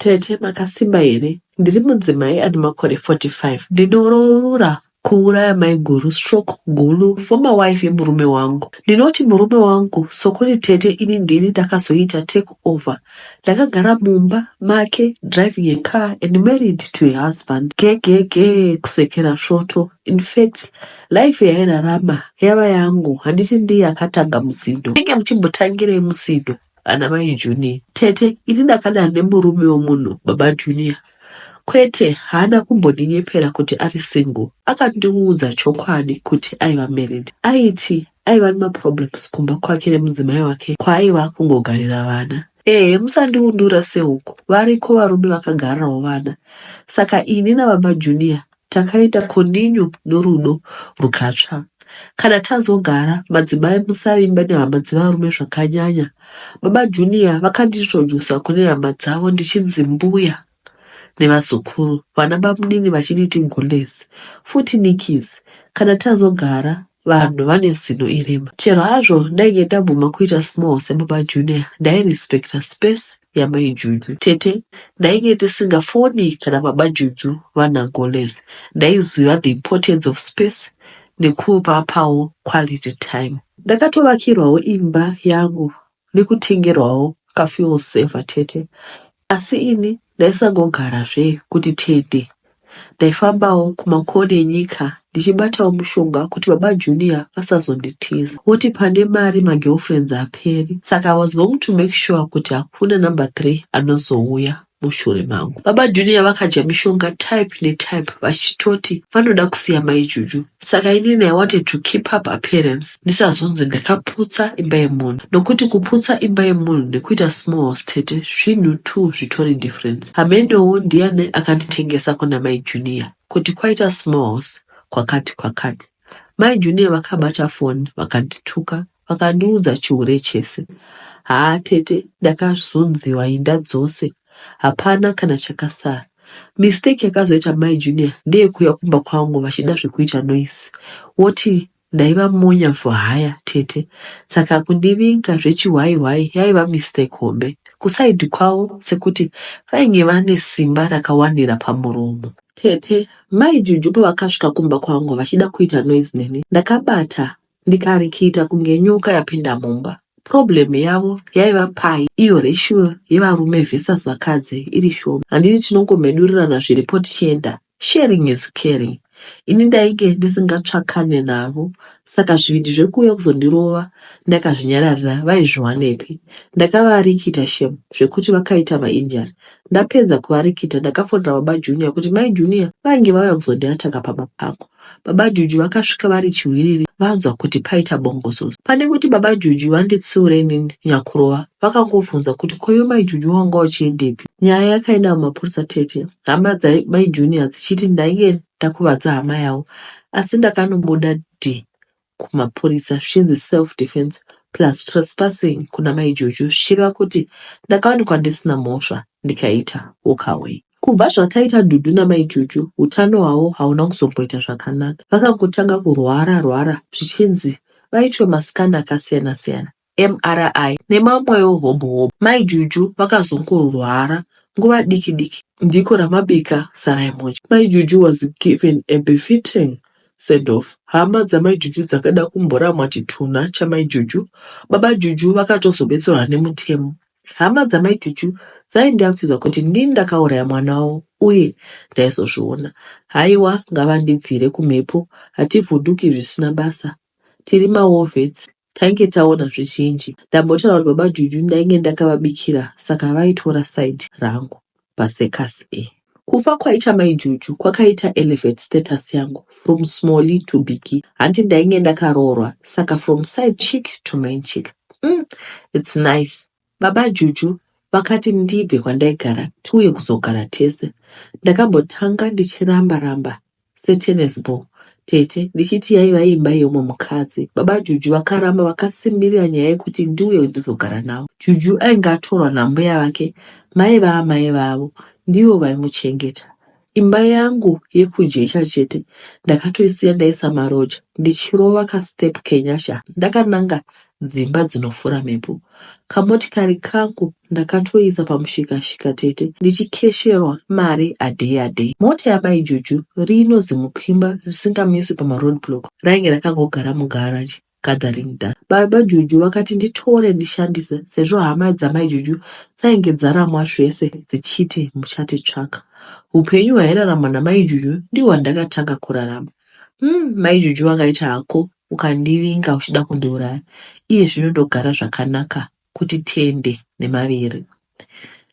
Tete makasimba here? Ndiri mudzimai ane makore 45. Ndinoroora kuuraya maiguru stroke gulu former wife yemurume wangu. Ndinoti murume wangu sokuti tete ini ndini ndakazoita take over. Ndakagara mumba make driving a car and married to a husband. Gegege kusekera svoto. In fact, life yairarama yava yangu handiti ndiye akatanga musindo. Inge muchimbotangirei musindo ana mai Junior. Tete ini ndakadana nemurume wemunhu baba Junior. Kwete haana kumbondinyepera kuti ari single. Akandiudza chokwadi kuti aiva married. Aiti aiva nemaproblems kumba kwake nemudzimai wake kwaaiva kungogarira vana. Ehe musandiundura sehuku variko varume vakagarirawo vana. Saka ini nababa Junior takaita continue norudo rukatsva. Kana tazogara madzimai musavimba nehama dzevarume zvakanyanya. Baba Junior vakandiintrodusa kune hama dzavo ndichinzi mbuya nevazukuru vana bamunini vachinditi gulezi futi nikis. Kana tazogara vanhu vane zino irema. Chero hazvo ndainge ndabvuma kuita small sebaba Junior ndairespecta space yamai Juju. Tete ndainge ndisingafoni kana baba Juju vana Golezi. Ndaiziva the importance of space nekuvapawo quality time. Ndakatovakirwawo imba yangu nekutengerwawo kafuel saver tete. Asi ini ndaisangogarazve kuti tete. Ndaifambawo kumakona enyika ndichibatawo mushonga kuti baba Junior vasazonditiza. Voti pane mari magirlfriends aperi. Saka I was going to make sure kuti hakuna number 3 anozouya mushure mangu. Baba Junior vakadya mishonga type netype vachitoti vanoda kusiya mai Juju. Saka inini I wanted to keep up appearance ndisazonzi ndakaputsa imba yemunhu. Nokuti kuputsa imba yemunhu nekuita small house tete zvinhu two zvitori different. Hamendowo ndiani akanditengesa kuna mai Junior kuti kwaita small house kwakati kwakati. Mai Junior vakabata foni vakandituka vakandiudza chihure chese. Haa tete ndakazunziwa inda dzose hapana kana chakasara. Mistake yakazoita mai Junior ndeyekuuya kumba kwangu vachida zvekuita noise. Woti ndaiva monya for hire tete saka kundivinga zvechihwai-hwai yaiva mistake hombe. Kuside kwavo sekuti vainge vane simba rakawanira pamuromo. Tete, mai Juju pavakasvika kumba kwangu vachida kuita noise neni ndakabata ndikarikita kunge nyoka yapinda mumba. Problem yavo yaiva pai iyo ratio yevarume versus vakadzi iri shoma. Handiti tinongomhedurirana zviripo tichienda. Sharing is caring. Ini ndainge ndisingatsvakane navo saka zvivindi zvekuuya kuzondirova ndakazvinyararira vaizviwanepi. Ndakavarikita shame zvekuti vakaita mainjury. Ndapedza kuvarikita ndakafonera baba Junior kuti mai Junior vainge vauya kuzondiataka pamba pangu. Baba Juju vakasvika vari chihwiriri vanzwa kuti paita bongozozo. Pane kuti baba Juju vanditsiure inini nyakurova vakangobvunza kuti koiwe mai Juju wanga uchiendepi. Nyaya yakaenda mumapurisa tete hama dzamai Junior dzichiti ndainge ndakuvadza hama yavo asi ndakanobuda dhi kumapurisa zvichinzi self defense plus trespassing kuna mai Juju zvichireva kuti ndakawanikwa ndisina mhosva ndikaita walk away. Kubva zvakaita Dudu namai Juju utano hwavo hauna kuzomboita zvakanaka. Vakangotanga kurwara rwara zvichinzi vaitwe mascan akasiyana siyana MRI nemamwewo hobho hobho. Mai Juju vakazongorwara nguva diki diki ndiko ramabika sarai mudye. Mai Juju was given a befitting send off. Hama dzamai Juju dzakada kumboramwa chitunha chamai Juju. Baba Juju vakatozobetserwa nemutemo. Hama dzamai Juju dzaindiakuza kuti ndini ndakauraya mwana wavo uye ndaizozviona. Haiwa ngavandibvire kumhepo hativhunduki zvisina basa. Tiri mawar vets tainge taona zvizhinji. Ndambotaura kuti baba Juju ndainge ndakavabikira saka vaitora side rangu pacircus A. Kufa kwaita mai Juju kwakaita elevate status yangu from smally to biggie. Hanti ndainge ndakaroorwa saka from side chick to main chick. It's nice. Baba Juju vakati ndibve kwandaigara tiuye kuzogara tese. Ndakambotanga ndichiramba ramba setennis ball tete ndichiti yaiva imba yeumwe mukadzi. Baba Juju vakaramba vakasimbirira nyaya yekuti ndiuye ndizogara navo. Juju ainge atorwa nambuya vake mai vaamai vavo ndivo vaimuchengeta. Imba yangu yekujecha chete ndakatoisiya ndaisa maroja ndichirova kastep kenyasha ndakananga dzimba dzinofura mhepo. Kamotikari kangu ndakatoisa pamushikashika tete ndichikesherwa mari a day a day. Mota yamai Juju rino zimukwimba risingamiswi pamaroadblock rainge rakangogara mugarage gathering dust. Baba Juju vakati nditore ndishandise sezvo hama dzamai Juju dzainge dzaramwa zvese dzichiti muchatitsvaka. Hupenyu hwairarama namai Juju ndihwo hwandakatanga kurarama. Umm mai Juju wakaita hako ukandivinga uchida kundiuraya. Iye zvino ndogara zvakanaka kuti tende nemaviri.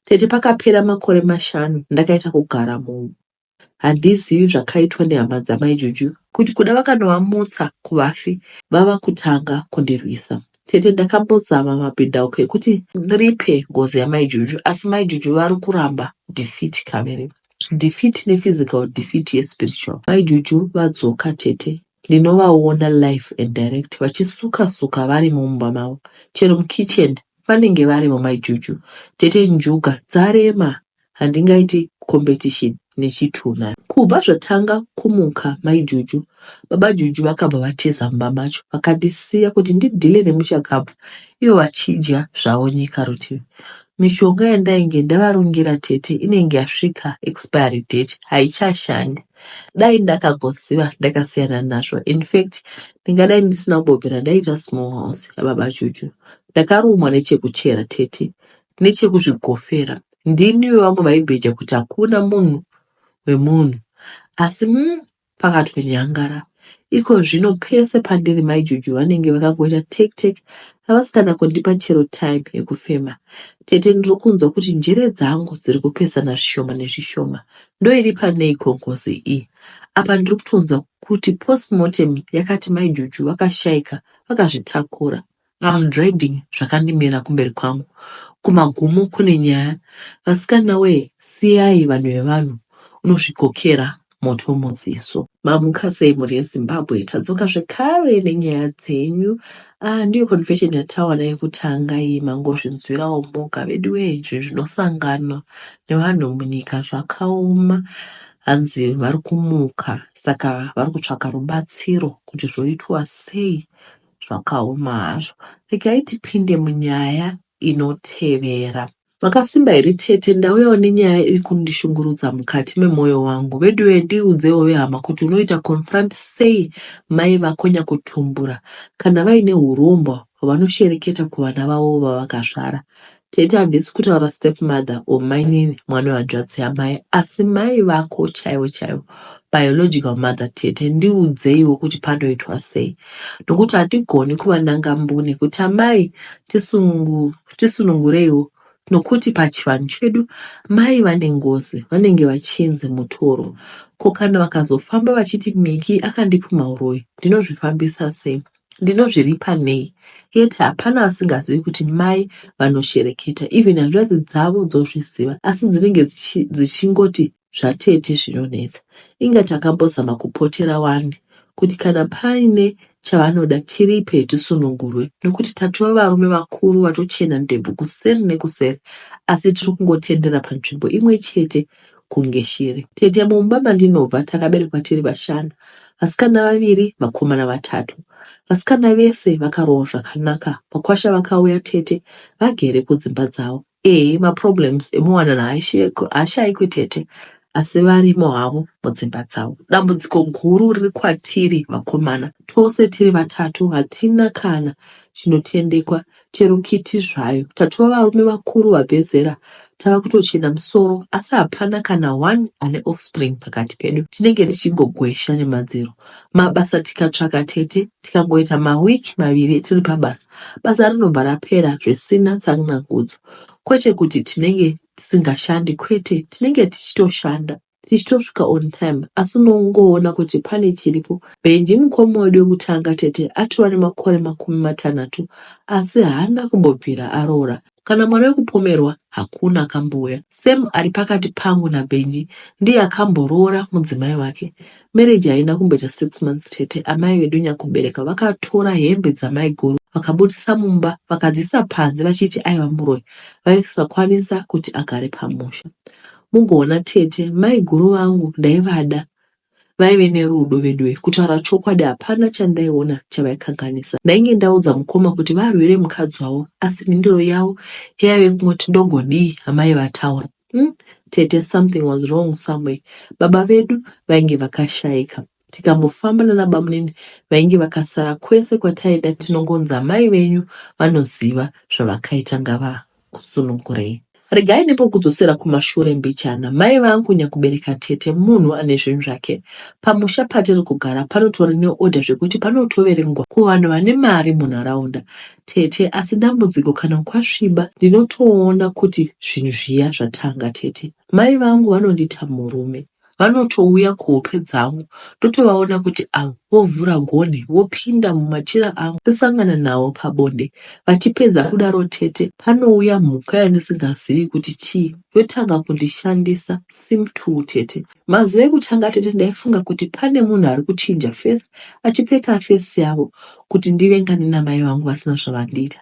Tete pakapera makore mashanu ndakaita kugara mumba. Handizivi zvakaitwa nehama dzamai Juju kuti kuda vakanovamutsa kuvafi vava kutanga kundirwisa. Tete ndakambozama mabhindauko ekuti ndiripe ngozi yamai Juju asi mai Juju vari kuramba defeat kaviri. Defeat nephysical defeat yespiritual. Mai Juju vadzoka tete ndinovaona live and direct vachisuka suka varimo mumba mavo chero mukitchen vanenge varimo mai Juju. Tete njuga dzarema Handingaiti competition nechitunha. Kubva zvatanga kumuka mai Juju, baba Juju vakabva vatiza mumba macho vakandisiya kuti ndidhile nemuchakabvu ivo vachidya zvavo nyika rutivi. Mishonga yandainge ndavarungira tete inenge yasvika expiry date haichashandi. Dai ndakagoziva ndakasiyana nazvo infact ndingadai ndisina kumbobvira ndaita small house yababa Juju. Ndakarumwa nechekuchera tete nechekuzvigofera. Ndini wevamwe vaibheja kuti hakuna munhu wemunhu asi umm pakatonyangara. Iko zvino pese pandiri mai Juju vanenge vakangoita take take havasi kana kundipa chero time yekufema. Tete ndiri kunzwa kuti njere dzangu dziri kupesana zvishoma nezvishoma. Ndoiripa neiko ngozi iyi? Apa ndiri kutonzwa kuti postmortem yakati mai Juju vakashaika vakazvitakura. I'm dreading zvakandimira kumberi kwangu. Kumagumo kune nyaya. Vasikana wee siyai vanhu vevanhu unozvikokera moto muziso. Mamuka sei mhuri yeZimbabwe tadzoka zvekare nenyaya dzenyu. Ah, ndiyo confession yatawana yekutanga iyi mangozvinzwirawo moga veduwee zvinhu zvinosangana nevanhu munyika zvakaoma hanzi vari kumuka saka vari kutsvaka rubatsiro kuti zvoitwa sei Zvakaoma hazvo. Regai tipinde munyaya inotevera. Makasimba here tete ndauyawo nenyaya iri kundishungurudza mukati memoyo wangu veduwee ndiudzewo vehama kuti unoita confront sei mai vako nyakutumbura kana vaine hurombwa hwavanoshereketa kuvana vavo vavakazvara Tete handisi kutaura step mother or mainini mwana wehanzvadzi yamai asi mai vako chaivo chaivo biological mother tete ndiudzeiwo kuti panoitwa sei nokuti handigoni kuvananga mbune kuti amai tisunungu, tisunungureiwo nokuti pachivanhu chedu mai vane ngozi vanenge vachinzi mutoro ko kana vakazofamba vachiti Miki akandipumha uroyi ndinozvifambisa sei Ndinozviripa nei? Yet hapana asingazivi kuti mai vanoshereketa even hanzvadzi dzavo dzozviziva asi dzinenge dzichingoti zvatete zvinonetsa. Inga takambozama kupotera wani kuti kana paine chavanoda tiripe tisunungurwe nokuti tatova varume vakuru vatochena ndebvu kuseri nekuseri asi tiri kungotendera panzvimbo imwe chete kunge shiri. Tete mumba mandinobva takaberekwa tiri vashanu, vasikana vaviri vakomana vatatu. Vasikana vese vakarohwa zvakanaka vakwasha vakauya tete vagere kudzimba dzavo. Ehe maproblems emuwanano haashaikwi tete asi varimo havo mudzimba dzavo. Dambudziko guru riri kwatiri vakomana. Tose tiri vatatu hatina kana chinotendekwa Chero kiti zvayo. Tatova varume vakuru vabve zera tava kutochena musoro asi hapana kana one ane offspring pakati pedu. Tinenge tichingogwesha nemadziro. Mabasa tikatsvaka tete tikangoita maweek maviri tiri pabasa basa rinobva rapera zvisina tsanangudzo. Kwete kuti tinenge tisingashandi kwete tinenge tichitoshanda. Tichitosvika on time asi unongoona kuti pane chiripo. Benji mukoma wedu wekutanga tete atova nemakore 30 asi haana kumbobvira aroora. Kana mwana wekupomerwa hakuna akambouya. Sam ari pakati pangu naBenji ndiye akamboroora mudzimai wake. Marriage haina kumboita six months tete amai vedu nyakubereka vakatora hembe dzamaiguru Vakabudisa mumba vakadziisa panze vachiti aiva muroyi vaisakwanisa kuti agare pamusha. Mugoona tete, maiguru vangu ndaivada vaive nerudo veduwe kutaura chokwadi hapana chandaiona chavaikanganisa. Ndainge ndaudza mukoma kuti varwire mukadzi wavo asi mhinduro yavo yaive kungoti ndogodii amai vataura. Umm tete something was wrong somewhere baba vedu vainge vakashaika. Tikambofamba nana bamunini vainge vakasara kwese kwataienda tinongonzi amai venyu vanoziva zvavakaita ngavakusunungurei. Regai ndimbokudzosera kumashure mbichana. Mai vangu nyakubereka tete munhu ane zvinhu zvake. Pamusha patiri kugara panotori neorder zvekuti panotoverengwa kuvanhu vane mari munharaunda. Tete asi dambudziko kana kwasviba ndinotoona kuti zvinhu zviya zvatanga tete. Mai vangu vanondiita murume. Vanotouya kuhope dzangu ndotovaona kuti avo vovhura gonhi vopinda mumachira angu ndosangana navo pabonde. Vachipedza kudaro tete panouya mhuka yandisingazivi kuti chii yotanga kundishandisa sim tool tete. Mazuva ekutanga tete ndaifunga kuti pane munhu ari kuchinja face achipfeka face yavo kuti ndivengane namai vangu vasina zvavandiita.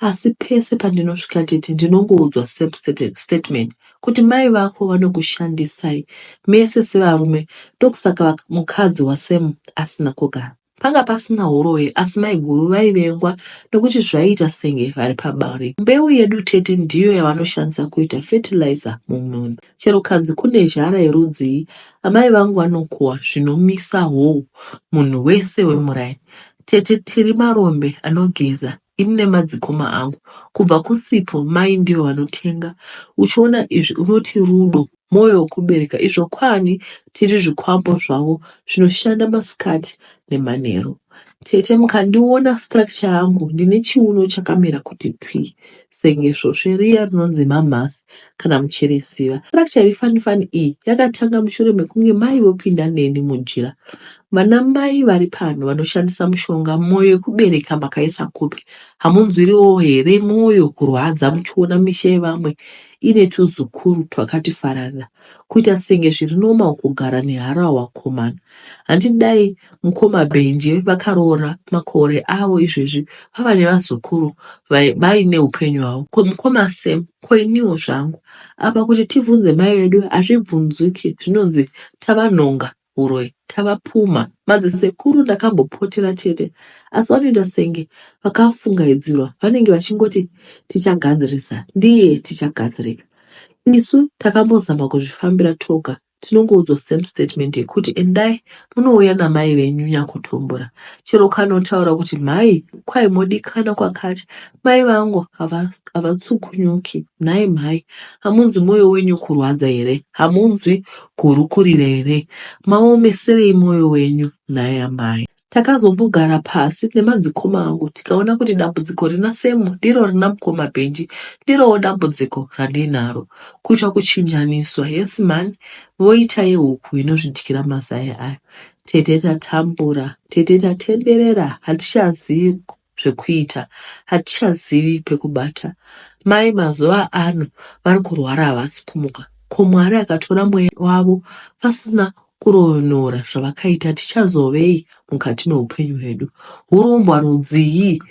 Asi pese pandinosvika tete ndinongoudzwa same statement kuti mai vako vanokushandisai mese sevarume ndokusaka mukadzi waSam asina kugara. Panga pasina huroyi asi maiguru vaivengwa nokuti zvaiita senge vari pabarika. Mbeu yedu tete ndiyo yavanoshandisa kuita fertilizer mumunda. Chero kanzi kune zhara yerudzii amai vangu vanokohwa zvinomisa hoo munhu wese wemuraini. Tete tiri marombe anogeza ini nemadzikoma angu kubva kusipo mai ndivo vanotenga uchiona izvi unoti rudo moyo wekubereka izvo kwani tiri zvikwambo zvavo zvinoshanda masikati nemanheru. Tete mukandiona structure yangu ndine chiuno chakamira kuti twii senge svosve riya rinonzi mhamhasi kana muchiriziva. Structure iri fani fani iyi yakatanga mushure mekunge mai vopinda neni mujira Vana mai vari pano vanoshandisa mushonga moyo yekubereka makaisa kupi hamunzwiriwo here moyo kurwadza muchiona misha yevamwe ine tuzukuru twakati fararira kuita senge zviri normal kugara neharahwa komana hanti dai mukoma Benji vakaroora makore avo izvezvi vava nevazukuru vaine hupenyu hwavo ko mukoma Sam ko iniwo zvangu apa kuti tibvunze mai vedu hazvibvunzwiki zvinonzi tavanhonga huroyi tavapumha. Madzisekuru ndakambopotera tete asi vanoita senge vakafungaidzirwa vanenge vachingoti tichagadzirisa ndiye tichagadzirika. Isu takambozama kuzvifambira toga tinongoudzwa same statement yekuti endai munouya namai venyu nyakutumbura. Chero ukanotaura kuti mhai kwai modikana kwakati mai vangu havatsukunyuki nhai mhai hamunzwi moyo wenyu kurwadza here hamunzwi Gurukurira here? Maomeserei moyo wenyu nhai amai? Takazombogara pasi nemadzikoma angu tikaona kuti dambudziko rina Sam ndiro rina mukoma Benji ndirowo dambudziko randinaro. Kuita kuchinjaniswa yes mhani voita yehuku inozvidyira mazai ayo. Tete tatambura, tete tatenderera hatichazivi zvekuita hatichazivi pekubata. Mai mazuva ano vari kurwara havasi kumuka. Ko Mwari akatora mweya wavo vasina kuroyonora zvavakaita tichazovei mukati meupenyu hwedu? Hurombwa rudzii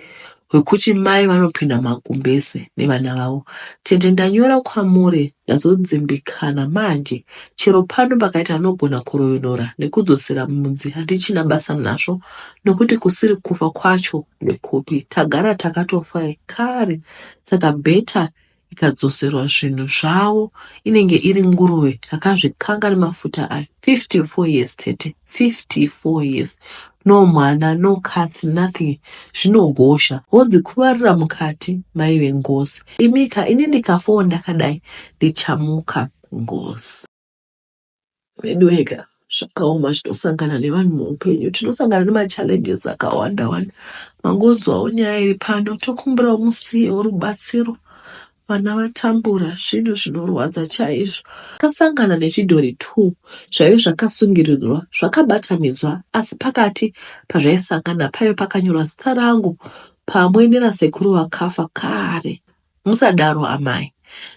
hwekuti mai vanopinda magumbeze nevana vavo? Tete ndanyora kwamuri ndazodzimbikana manje chero pano pakaita anogona kuroyonora nekudzosera mudzi handichina basa nazvo nokuti kusiri kufa kwacho ndekupi tagara takatofa kare saka better ikadzoserwa zvinhu zvavo inenge iri nguruve yakazvikanga nemafuta ayo 54 years tete 54 years no mwana no katsi nothing zvinogosha wonzi kuvarira mukati maive ngozi imika ini ndikafawo ndakadai ndichamuka ngozi Veduweka zvakaoma zvinosangana nevanhu muupenyu. Tinosangana nemachallenges akawanda wanda. Mangonzwawo nyaya iri pano, tokumbirawo musiyewo rubatsiro. Vana vatambura, zvinhu zvinorwadza chaizvo. Takasangana nezvidhori 2 zvaive zvakasungiridzwa zvakabatanidzwa asi pakati pazvaisangana paive pakanyorwa zita rangu pamwe nerasekuru vakafa kare. Musadaro amai.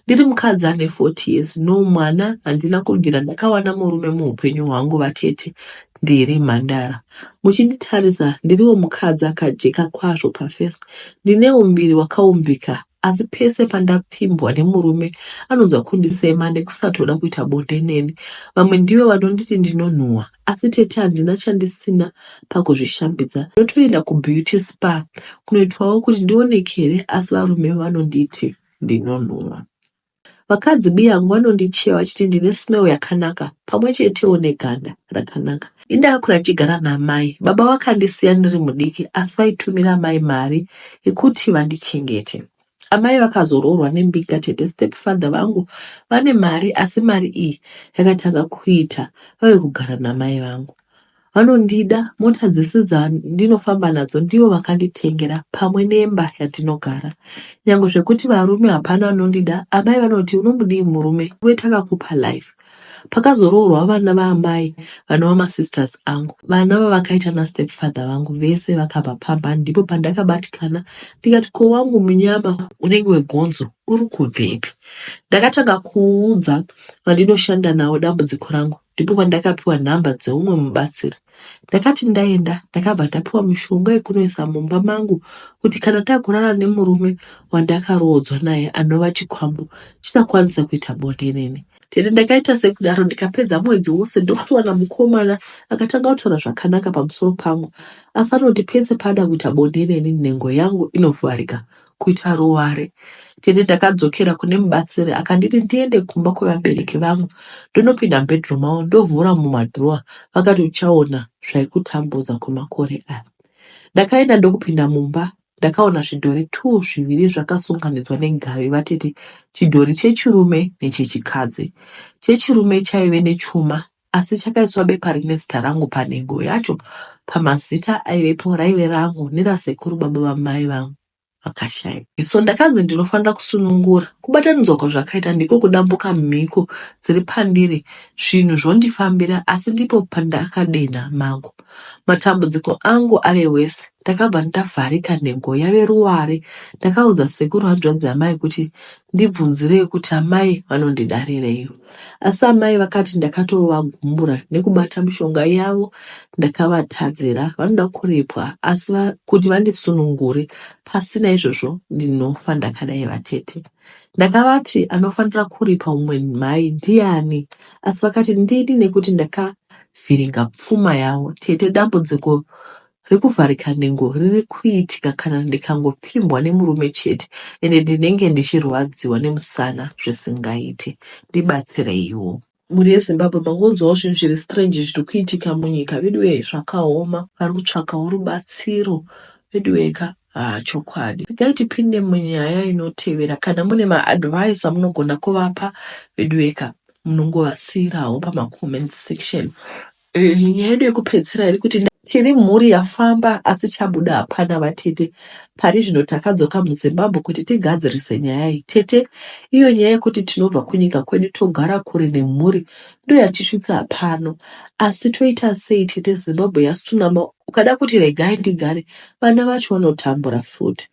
Ndiri mukadzi ane 40 years, no mwana, handina kubvira ndakawana murume muupenyu hwangu vatete. Ndiri mhandara. Muchinditarisa ndiriwo mukadzi akajeka kwazvo pafesi. Ndinewo muviri wakaumbika asi pese pandapfimbwa nemurume anonzwa kundisema nekusatoda kuita bonde neni. Vamwe ndivo vanonditi ndinonhuhwa asi tete handina chandisina pakuzvishambidza. Ndinotoenda kubeauty spa kunoitwawo kuti ndionekere asi varume vanonditi ndinonhuhwa. Vakadzi biyangu vanondichewa vachiti ndine smell yakanaka pamwe chetewo neganda rakanaka. Ini ndakakura ndichigara naamai. Baba vakandisiya ndiri mudiki asi vaitumira amai mari yekuti vandichengete. Amai vakazoroorwa nembinga tete stepfather vangu vane mari asi mari iyi yakatanga kuita vave kugara namai vangu. Vanondida, mota dzese dzandinofamba nadzo ndivo vakanditengera pamwe nemba yandinogara. Nyangwe zvekuti varume hapana anondida, amai vanoti unomudii murume iwe takakupa life. Pakazoroorwa vana vaamai vanova masisters angu, vana vavakaita nastepfather vangu vese vakabva pamba ndipo pandakabatikana ndikati ko wangu munyama unenge wegonzo uri kubvepi? Ndakatanga kuudza vandinoshanda navo dambudziko rangu Ndipo pandakapiwa nhamba dzeumwe mubatsiri. Ndakati ndaenda ndakabva ndapiwa mishonga yekunoisa mumba mangu kuti kana takurara nemurume wandakaroodzwa naye anova chikwambo chisakwanisa kuita bonde neni. Tete ndakaita sekudaro ndikapedza mwedzi wose ndokutowana mukomana akatanga kutaura zvakanaka pamusoro pangu asi anoti pese paada kuita bonde neni nhengo yangu inovharika kuita ruware. Tete ndakadzokera kune mubatsiri akanditi ndiende kumba kwevabereki vangu ndonopinda mubedroom mavo ndovhura mumadhurowa vakati uchaona zvaikutambudza kwemakore aya. Ndakaenda ndokupinda mumba ndakaona zvidhori two zviviri zvakasunganidzwa negavi vatete chidhori chechirume nechechikadzi. Chechirume chaive nechuma asi chakaiswa bepa rine zita rangu panhengo yacho pamazita aivepo raive rangu nerasekuru baba vamai vangu vakashaya. So ndakanzi ndinofanira kusunungura. Kubatanidzwa kwazvakaita ndiko kudambuka mhiko dziri pandiri zvinhu zvondifambira asi ndipo pandakadenha mago. Matambudziko angu ave worse ndakabva ndavharika nhengo yave ruware. Ndakaudza sekuru hanzvadzi yamai kuti ndibvunzirei kuti amai vanondidarireiwo. Asi amai vakati ndakatovagumbura nekubata mishonga yavo ndakavatadzira vanoda kuripwa asi va, kuti vandisunungure pasina izvozvo ndinofa ndakadai vatete. Ndakavati anofanira kuripa umwe mhai ndiani asi vakati ndini nekuti ndakavhiringa pfuma yavo. Tete dambudziko Rekuvharika nhengo riri kuitika kana ndikangopfimbwa nemurume chete ende ndinenge ndichirwadziwa nemusana zvisingaite. Ndibatsireiwo. Mhuri yeZimbabwe mangonzwawo zvinhu zviri strange zviri kuitika munyika veduwee zvakaoma vari kutsvakawo rubatsiro veduwee ka haa chokwadi. Regai tipinde munyaya inotevera kana mune maadvice amunogona kuvapa veduwee ka munongovasiirawo pamacomments section. Nyaya yedu yekupedzisira iri kuti tiri mhuri yafamba asi chabuda hapana vatete. Pari zvino takadzoka muZimbabwe kuti tigadzirise nyaya iyi. Tete, iyo nyaya yekuti tinobva kunyika kwedu togara kure nemhuri ndoyatisvitsa pano. Asi toita sei tete Zimbabwe yasunama ukada kuti regai ndigare vana vacho vanotambura futi.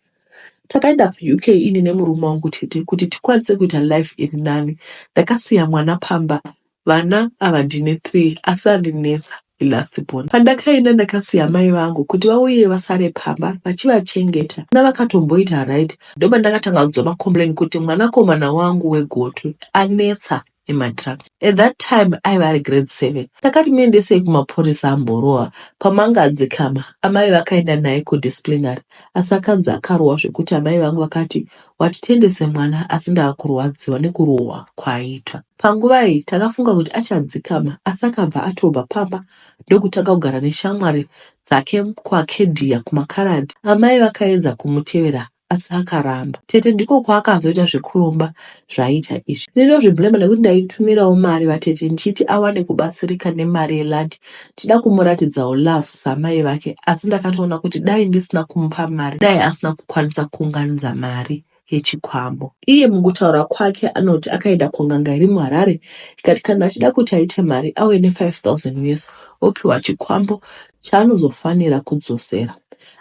Takaenda kuUK ini nemurume wangu tete kuti tikwanise kuita life iri nani. Ndakasiya mwana pamba Vana ava ndine 3 asi andinetsa ilast born. Pandakaenda ndakasiya amai vangu kuti vauye vasare pamba vachivachengeta. Vana vakatomboita right ndopandakatanga kunzwa macomplain kuti mwanakomana wangu wegotwe anetsa nemadrugs. At that time aiva ari grade 7. Ndakati muendesei kumapurisa amborohwa pamanga adzikama. Amai vakaenda naye kudisciplinary asi akanzi akarohwa zvekuti amai vangu vakati watitendese mwana asi ndaakurwadziwa nekurohwa kwaaitwa. Panguva iyi takafunga kuti achadzikama asi akabva atobva pamba ndokutanga kugara neshamwari dzake kuArcadia kuMakaradhi. Amai vakaedza kumutevera asi akaramba. Tete ndiko kwaakazoita zvekuromba zvaaiita izvi. Ndinozviblamer nekuti ndaitumirawo mari vatete ndichiti awane kubatsirika nemari yeland ndichida kumuratidzawo love saamai vake asi ndakatoona kuti dai ndisina kumupa mari dai asina kukwanisa kuunganidza mari yechikwambo. Iye mukutaura kwake anoti akaenda kun'anga iri muHarare ikati kana achida kuti aite mari auye ne 5000 us opiwa chikwambo chaanozofanira kudzosera.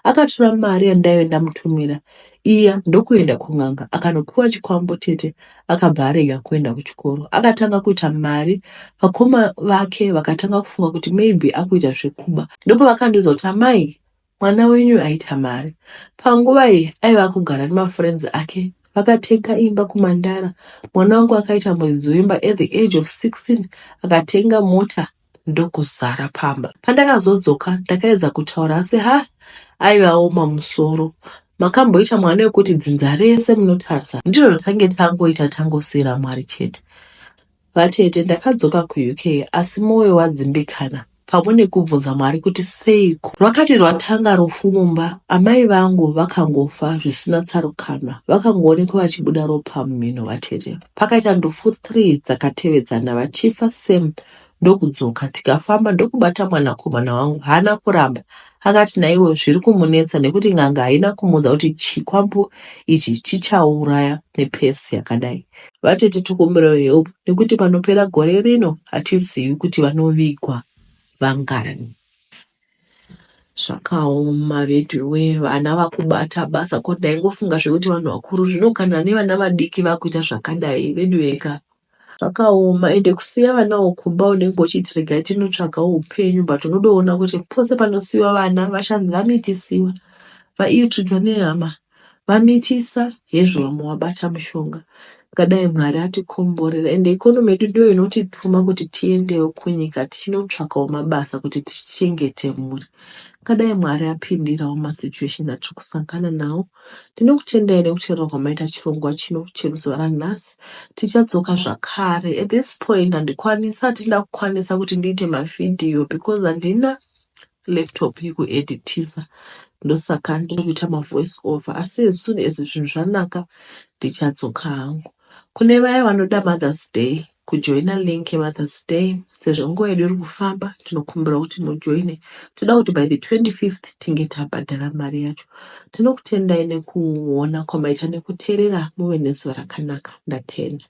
Akatora mari yandaive ndamutumira iya ndokuenda kun'anga akanopiwa chikwambo tete akabva arega kuenda kuchikoro. Akatanga kuita mari vakoma vake vakatanga kufunga kuti maybe akuita zvekuba. Ndopavakandiudza kuti amai mwana wenyu aita mari. Panguva iyi aiva akugara nemafriends ake vakatenga imba kuMandara. Mwana wangu akaita muridzi wemba at the age of 16 akatenga mota ndokuzara pamba. Pandakazodzoka ndakaedza kutaura asi ha aiva aoma musoro. Makamboita mwana wekuti dzinza rese munotarisa ndizvo zvatange tangoita tangosiira Mwari chete. Vatete ndakadzoka kuUK asi moyo wadzimbikana pamwe nekubvunza Mwari kuti seiko. Rwakati rwatanga rufu mumba amai vangu vakangofa zvisina tsarukano vakangoonekwa vachibuda ropa mumhino vatete. Pakaita ndufu 3 dzakatevedzana vachifa same ndokudzoka tikafamba ndokubata mwanakomana wangu haana kuramba akati naiwe zviri kumunetsa nekuti n'anga haina kumuudza kuti chikwambo ichi chichauraya nepesi yakadai. Vatete tokumbirawo help nekuti panopera gore rino hatizivi kuti vanovigwa vangani. Zvakaoma veduwe vana vakubata basa ko ndaingofunga zvekuti vanhu vakuru zvino kana nevana vadiki vakuita zvakadai veduweka. Zvakaoma ende kusiya vanawo kumba unenge uchiti regai tinotsvagawo upenyu but unodoona kuti pose panosiyiwa vana vachanzi vamitisiwa vaitritwa nehama vamitisa hezvo vamwe wabata mushonga ngadai Mwari atikomborera ende economy yedu ndiyo inotituma kuti tiendewo kunyika tichinotsvakawo mabasa kuti tichengete mhuri ngadai Mwari apindirawo masituation atiri kusangana nawo Ndinokutendai nekuteerera kwamaita chirongwa chino chemuzuva ranhasi. Tichadzoka zvakare. At this point handikwanisi hatina kukwanisa kuti ndiite mavhidhiyo because handina laptop yekueditisa. Ndosaka ndiri kuita mavoice over asi as soon as zvinhu zvanaka ndichadzoka hangu. Kune vaya vanoda Mother's Day kujoina link yeMother's Day sezvo nguva yedu iri kufamba tinokumbira kuti mujoine. Toda kuti by the 25th tinge tabhadhara mari yacho. Tinokutendai nekuona kwamaita nekuteerera muve nezuva rakanaka. Ndatenda.